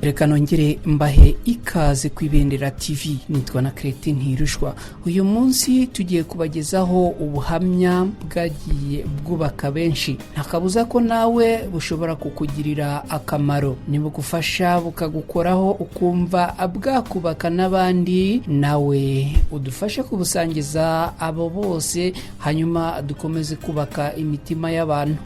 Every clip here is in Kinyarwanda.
Reka nongere mbahe ikaze ku Ibendera TV. Nitwa na Kereti Ntirushwa. Uyu munsi tugiye kubagezaho ubuhamya bwagiye bwubaka benshi. Nta kabuza ko nawe bushobora kukugirira akamaro, nibugufasha bukagukoraho ukumva bwakubaka n'abandi. Nawe udufashe kubusangiza abo bose, hanyuma dukomeze kubaka imitima y'abantu.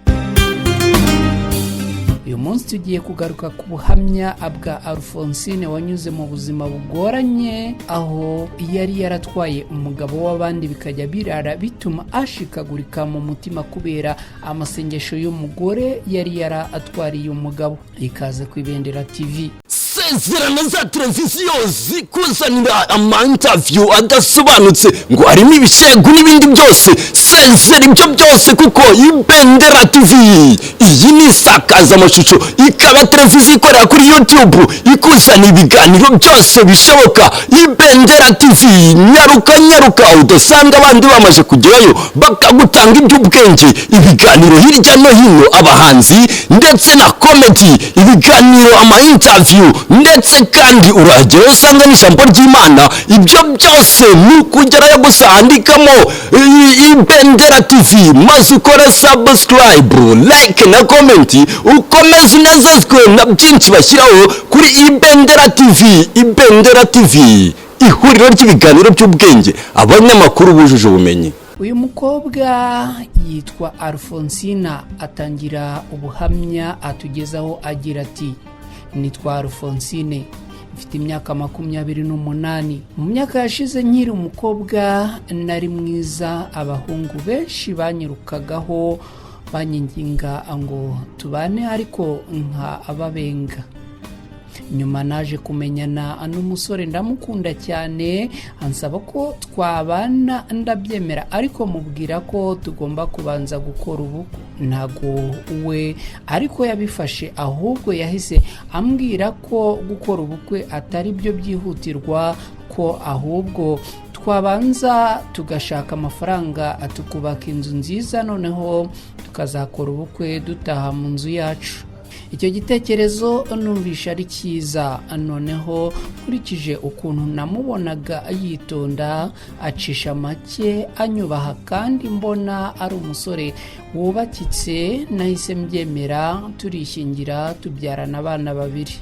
Uyu munsi tugiye kugaruka ku buhamya bwa Alphonsine wanyuze mu buzima bugoranye, aho yari yaratwaye umugabo w'abandi, bikajya birara bituma ashikagurika mu mutima kubera amasengesho y'umugore yari yaratwariye umugabo. Ikaze ku Ibendera TV. Sezerano za televiziyo zikuzanira ama interview adasobanutse ngo harimo ibishegu n'ibindi byose, sezera ibyo byose, kuko Ibendera TV iyi ni isakazamashusho, ikaba televiziyo ikorera kuri YouTube, ikuzana ibiganiro byose bishoboka. Ibendera TV, nyaruka nyaruka udasanga abandi bamaze kugerayo bakagutanga iby'ubwenge, ibiganiro hirya no hino, abahanzi ndetse na comedy, ibiganiro, ama interview, ndetse kandi urahagera usanga n'ijambo ry'Imana. Ibyo byose ni ukugerayo gusa, andikamo Ibendera TV maze ukore subscribe, like na comment, ukomeze unezezwe na byinshi bashyiraho kuri Ibendera TV. Ibendera TV, ihuriro ry'ibiganiro by'ubwenge, abanyamakuru bujuje ubumenyi. Uyu mukobwa yitwa Alphonsina. Atangira ubuhamya atugezaho agira ati: "Nitwa Alphonsine, mfite imyaka 28. Mu myaka yashize nkiri umukobwa nari mwiza, abahungu benshi banyirukagaho banyinginga ngo tubane, ariko nka ababenga. Nyuma naje kumenyana n'umusore, ndamukunda cyane, ansaba ko twabana, ndabyemera, ariko mubwira ko tugomba kubanza gukora ubukwe. Ntago we ariko yabifashe, ahubwo yahise ambwira ko gukora ubukwe atari byo byihutirwa, ko ahubwo twabanza tugashaka amafaranga tukubaka inzu nziza, noneho tukazakora ubukwe dutaha mu nzu yacu. Icyo gitekerezo numvisha ari cyiza. Noneho nkurikije ukuntu namubonaga yitonda, acisha make, anyubaha, kandi mbona ari umusore wubakitse, nahise mbyemera, turishyingira, tubyarana abana babiri.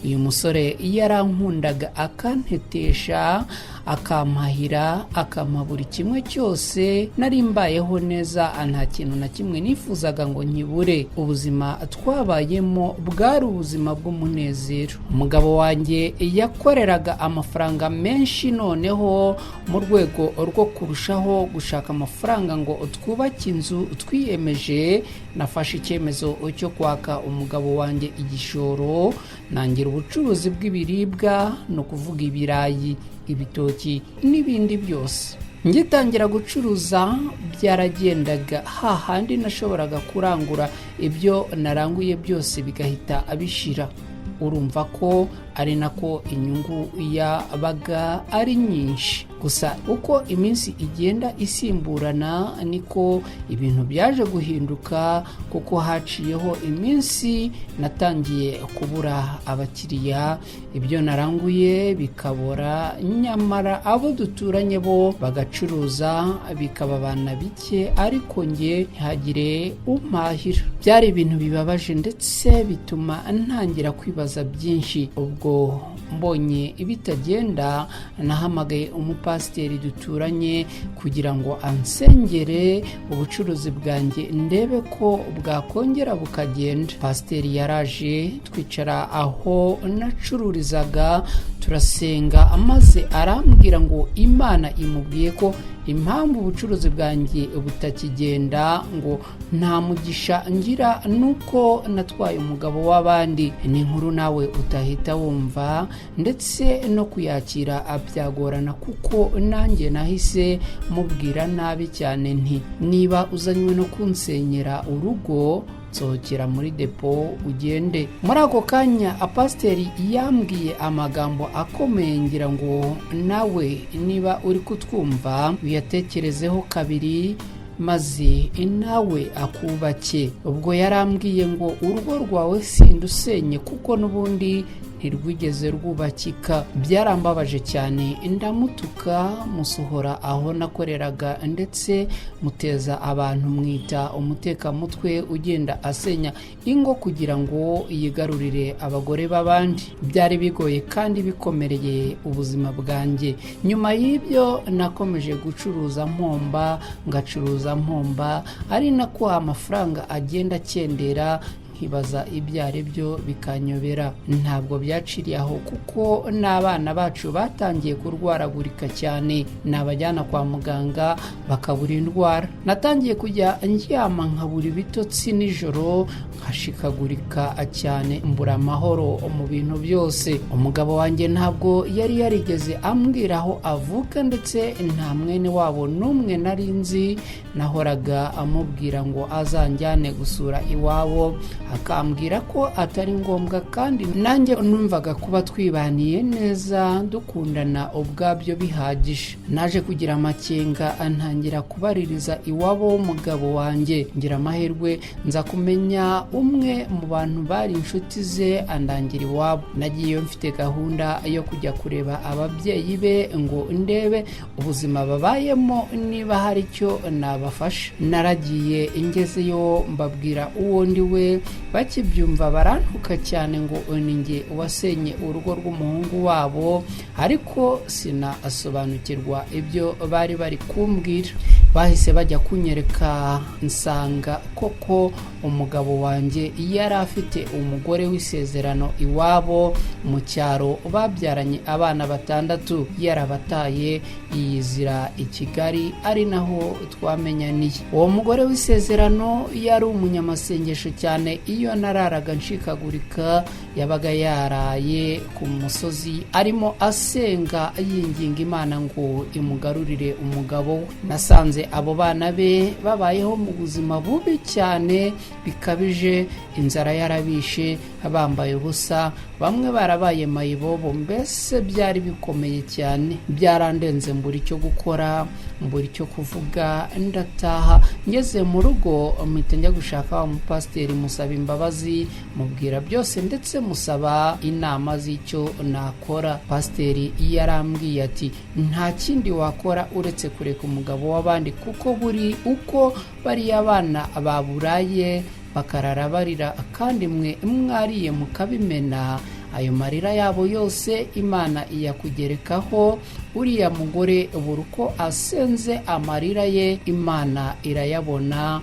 Uyu musore yarankundaga, akantetesha, akampahira, akampa buri kimwe cyose. Nari mbayeho neza, nta kintu na kimwe nifuzaga ngo nkibure. Ubuzima twabayemo bwari ubuzima bw'umunezero. Umugabo wanjye yakoreraga amafaranga menshi. Noneho mu rwego rwo kurushaho gushaka amafaranga ngo twubake inzu twiyemeje, nafashe icyemezo cyo kwaka umugabo wanjye igishoro, nangira ubucuruzi bw'ibiribwa, ni ukuvuga ibirayi, ibitoki n'ibindi byose. Ngitangira gucuruza byaragendaga, hahandi nashoboraga kurangura, ibyo naranguye byose bigahita abishira. Urumva ko ari nako inyungu yabaga ari nyinshi. Gusa uko iminsi igenda isimburana niko ibintu byaje guhinduka, kuko haciyeho iminsi natangiye kubura abakiriya, ibyo naranguye bikabora, nyamara abo duturanye bo bagacuruza bikababana bike, ariko njye ntihagire umpahira. Byari ibintu bibabaje, ndetse bituma ntangira kwibaza byinshi. Ubwo mbonye bitagenda, nahamagaye umupasiteri duturanye kugira ngo ansengere ubucuruzi bwanjye, ndebe ko bwakongera bukagenda. Pasiteri yaraje, twicara aho nacururizaga, turasenga, maze arambwira ngo Imana imubwiye ko impamvu ubucuruzi bwanjye butakigenda, ngo nta mugisha ngira, nuko natwaye umugabo w'abandi. Ni inkuru nawe utahita wumva, ndetse no kuyakira byagorana, kuko nanjye nahise mubwira nabi cyane nti: 'Niba uzanywe no kunsenyera urugo, nsohokera muri depo ugende.' Muri ako kanya pasiteri yambwiye amagambo akomeye, ngira ngo nawe niba uri kutwumva uyatekerezeho kabiri. Maze nawe akubake. Ubwo yarambwiye ngo: "Urugo rwawe sindusenye, kuko n'ubundi ntirwigeze rwubakika." Byarambabaje cyane, ndamutuka, musohora aho nakoreraga, ndetse muteza abantu, mwita umutekamutwe ugenda asenya ingo kugira ngo yigarurire abagore b'abandi. Byari bigoye kandi bikomereye ubuzima bwanjye. Nyuma y'ibyo nakomeje gucuruza mpomba, ngacuruza mpomba, ari nako amafaranga agenda akendera, nkibaza ibyo ari byo bikanyobera. Ntabwo byaciriye aho, kuko n'abana bacu batangiye kurwaragurika cyane, nabajyana kwa muganga bakabura indwara. Natangiye kujya ndyama nkabura ibitotsi nijoro, nkashikagurika cyane, mbura amahoro mu bintu byose. Umugabo wanjye ntabwo yari yarigeze ambwira aho avuka, ndetse nta mwene wabo n'umwe nari nzi. Nahoraga amubwira ngo azanjyane gusura iwabo, akambwira ko atari ngombwa, kandi nanjye numvaga kuba twibaniye neza, dukundana, ubwabyo bihagije. Naje kugira amakenga, ntangira kubaririza iwabo w'umugabo wanjye. Ngira amahirwe, nza kumenya umwe mu bantu bari inshuti ze, andangira iwabo. Nagiyeyo mfite gahunda yo kujya kureba ababyeyi be ngo ndebe ubuzima babayemo, niba hari icyo nabafasha. Naragiye, ngezeyo mbabwira uwo ndi we. Bakibyumva barantuka cyane ngo ni njye wasenye urugo rw'umuhungu wabo, ariko sinasobanukirwa ibyo bari bari kumbwira. Bahise bajya kunyereka, nsanga koko umugabo wanjye yari afite umugore w'isezerano iwabo mu cyaro, babyaranye abana batandatu, yarabataye yiyizira i Kigali, ari naho twamenyaniye. Uwo mugore w'isezerano yari umunyamasengesho cyane. Iyo nararaga nshikagurika, yabaga yaraye ku musozi arimo asenga, yinginga Imana ngo imugarurire umugabo we. Nasanze abo bana be babayeho mu buzima bubi cyane bikabije, inzara yarabishe, bambaye ubusa, bamwe barabaye mayibobo, mbese byari bikomeye cyane. Byarandenze, mbura icyo gukora, mbura icyo kuvuga, ndataha. Ngeze mu rugo mpita njya gushaka wa mupasiteri, musaba imbabazi, mubwira byose, ndetse musaba inama z'icyo nakora. Pasiteri yarambwiye ati: "Nta kindi wakora uretse kureka umugabo w'abandi, kuko buri uko bariya bana baburaye bakarara barira kandi mwe mwariye mukabimena, ayo marira yabo yose Imana iyakugerekaho. Uriya mugore buri uko asenze, amarira ye Imana irayabona,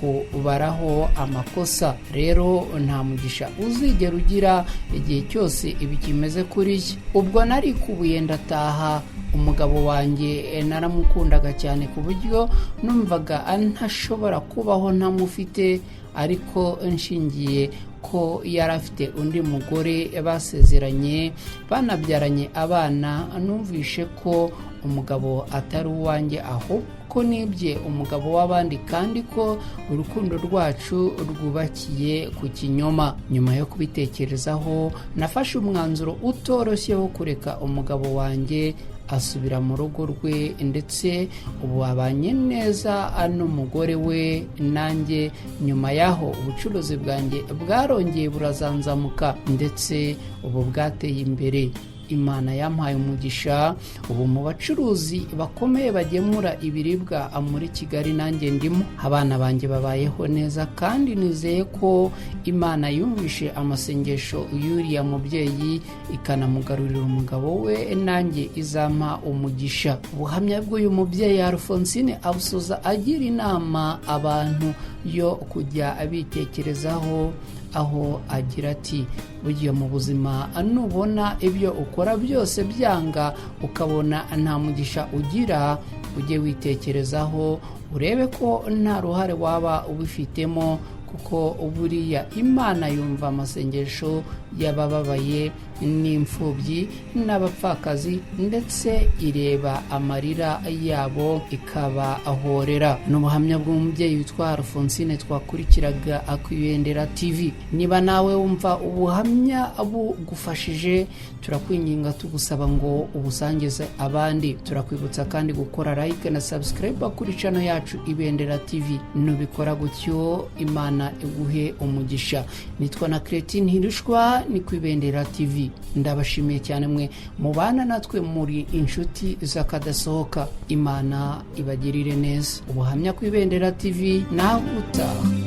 ikakubaraho amakosa. Rero nta mugisha uzigera ugira igihe cyose ibi kimeze kuri ye." Ubwo narikubuye, ndataha. Umugabo wanjye naramukundaga cyane, ku buryo numvaga ntashobora kubaho ntamufite, ariko nshingiye ko yari afite undi mugore basezeranye, banabyaranye abana, numvishe ko umugabo atari uwanjye, ahubwo ko nibye umugabo w'abandi, kandi ko urukundo rwacu rwubakiye ku kinyoma. Nyuma yo kubitekerezaho, nafashe umwanzuro utoroshye wo kureka umugabo wanjye, asubira mu rugo rwe, ndetse ubu abanye neza n'umugore we. Nanjye nyuma y'aho ubucuruzi bwanjye bwarongeye burazanzamuka, ndetse ubu bwateye imbere. Imana yampaye umugisha, ubu mu bacuruzi bakomeye bagemura ibiribwa muri Kigali nanjye ndimo. Abana banjye babayeho neza, kandi nizeye ko Imana yumvishe amasengesho y'uriya mubyeyi, ikanamugarurira umugabo we, nanjye izampa umugisha. Ubuhamya bw'uyu mubyeyi Alphonsine abusoza agira inama abantu yo kujya bitekerezaho, aho agira ati: "Burya mu buzima nubona ibyo ukora byose byanga, ukabona nta mugisha ugira, ujye witekerezaho urebe ko nta ruhare waba ubifitemo, kuko buriya Imana yumva amasengesho." y'abababaye n'imfubyi n'abapfakazi, ndetse ireba amarira yabo ikabahorera. Ni ubuhamya bw'umubyeyi witwa Alphonsine twakurikiraga ku Ibendera TV. Niba nawe wumva ubuhamya bugufashije, turakwinginga tugusaba ngo ubusangize abandi. Turakwibutsa kandi gukora like na subscribe kuri channel yacu Ibendera TV. Nubikora gutyo, Imana iguhe umugisha. Nitwa na Cretin Ntirushwa, ni ku Ibendera TV. Ndabashimiye cyane mwe mubana natwe, muri inshuti z'akadasohoka. Imana ibagirire neza. Ubuhamya ku Ibendera TV, nawe utaha.